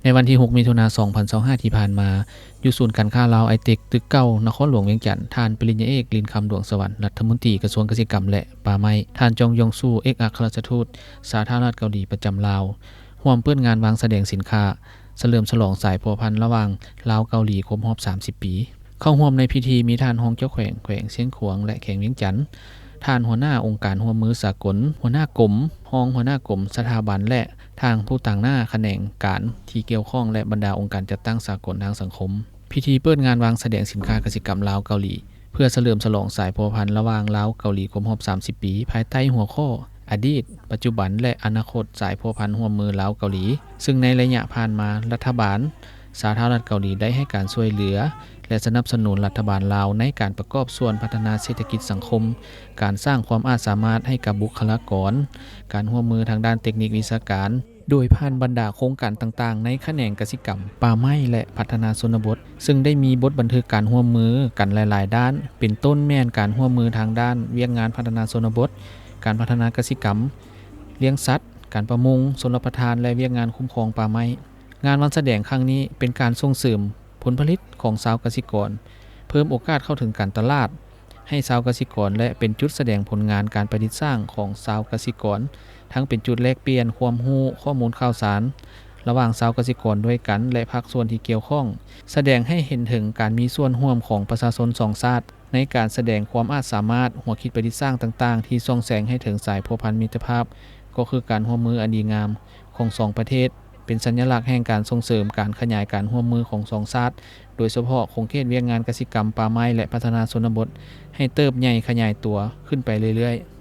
ໃນວັນທີຫົກ ມິຖຸນາ ສອງພັນຊາວຫ້າ ທີ່ຜ່ານມາ, ຢູ່ສູນການຄ້າລາວໄອເຕັກ ຕຶກເກົ່າ ນະຄອນຫຼວງວຽງຈັນ, ທ່ານປະລິນຍາເອກ ລິນ ຄຳດວງສະຫວັນ, ລັດຖະມົນຕີກະຊວງກະສິກຳ ແລະ ປ່າໄມ້, ທ່ານ ຈອງ ຢອງຊູ, ເອກອັກຄະລັດຖະທູດສາທາລະນະລັດເກົາຫຼີປະຈຳລາວ, ຮ່ວມເປີດງານວາງສະແດງສິນຄ້າ ສະເຫຼີມສະຫຼອງສາຍພົວພັນລະຫວ່າງລາວ-ເກົາຫຼີຄົບຮອບສາມສິບປີ. ເຂົ້າຮ່ວມໃນພິທີມີທ່ານຮອງເຈົ້າແຂວງແຂວງຊຽງຂວາງ ແລະ ແຂວງວຽງຈັນ, ທ່ານຫົວໜ້າອົງການຮ່ວມມືສາກົນ, ຫົວໜ້າກົມ, ຮອງຫົວໜ້າກົມ, ສະຖາບັນ ແລະ ທ່ານຜູ້ຕາງໜ້າຂະແໜງການທີ່ກ່ຽວຂ້ອງ ແລະ ບັນດາອົງການຈັດຕັ້ງສາກົນທາງສັງຄົມ. ພິທີເປີດງານວາງສະແດງສິນຄ້າກະສິກຳລາວ-ເກົາຫຼີ ເພື່ອສະເຫຼີມສະຫຼອງສາຍພົວພັນລະຫວ່າງລາວ-ເກົາຫຼີຄົບຮອບສາມສິບປີ ພາຍໃຕ້ຫົວຂໍ້ ອະດີດ, ປັດຈຸບັນ ແລະ ອະນາຄົດສາຍພົວພັນຮ່ວມມືລາວ-ເກົາຫຼີ, ຊຶ່ງໃນໄລຍະຜ່ານມາ ລັດຖະບານສາທາລະນະລັດເກົາຫຼີໄດ້ໃຫ້ການຊ່ວຍເຫຼືອ ແລະ ສະໜັບສະໜູນລັດຖະບານລາວໃນການປະກອບສ່ວນພັດທະນາເສດຖະກິດສັງຄົມ, ການສ້າງຄວາມອາດສາມາດໃຫ້ກັບບຸກຄະລາກອນ, ການຮ່ວມມືທາງດ້ານເຕັກນິກວິຊາການ, ໂດຍຜ່ານບັນດາໂຄງການຕ່າງໆໃນຂະແໜງກະສິກຳ, ປ່າໄມ້ ແລະ ພັດທະນາຊົນນະບົດ, ຊຶ່ງໄດ້ມີບົດບັນທຶກການຮ່ວມມືກັນຫຼາຍໆດ້ານ, ເປັນຕົ້ນແມ່ນການຮ່ວມມືທາງດ້ານວຽກງານພັດທະນາຊົນນະບົດ, ການພັດທະນາກະສິກຳ, ລ້ຽງສັດ, ການປະມົງ, ຊົນລະປະທານ ແລະ ວຽກງານຄຸ້ມຄອງປ່າໄມ້. ງານວັນສະແດງຄັ້ງນີ້ເປັນການສົ່ງເສີມຜົນຜະລິດຂອງຊາວກະສິກອນ, ເພີ່ມໂອກາດເຂົ້າເຖິງການຕະຫຼາດໃຫ້ຊາວກະສິກອນ ແລະ ເປັນຈຸດສະແດງຜົນງານການປະດິດສ້າງຂອງຊາວກະສິກອນ, ທັງເປັນຈຸດແລກປ່ຽນຄວາມຮູ້, ຂໍ້ມູນຂ່າວສານ ລະຫວ່າງຊາວກະສິກອນດ້ວຍກັນ ແລະ ພາກສ່ວນທີ່ກ່ຽວຂ້ອງ, ສະແດງໃຫ້ເຫັນເຖິງການມີສ່ວນຮ່ວມຂອງປະຊາຊົນສອງຊາດ ໃນການສະແດງຄວາມອາດສາມາດ, ຫົວຄິດປະດິດສ້າງຕ່າງໆ ທີ່ສ່ອງແສງໃຫ້ເຖິງສາຍພົວພັນມິດຕະພາບ, ກໍຄືການຮ່ວມມືອັນດີງາມຂອງສອງປະເທດ, ເປັນສັນຍະລັກແຫ່ງການສົ່ງເສີມການຂະຫຍາຍການຮ່ວມມືຂອງສອງຊາດ, ໂດຍສະເພາະຂົງເຂດວຽກງານກະສິກຳ, ປ່າໄມ້ ແລະ ພັດທະນາຊົນນະບົດ ໃຫ້ເຕີບໃຫຍ່ຂະຫຍາຍຕົວຂຶ້ນໄປເລື້ອຍໆ.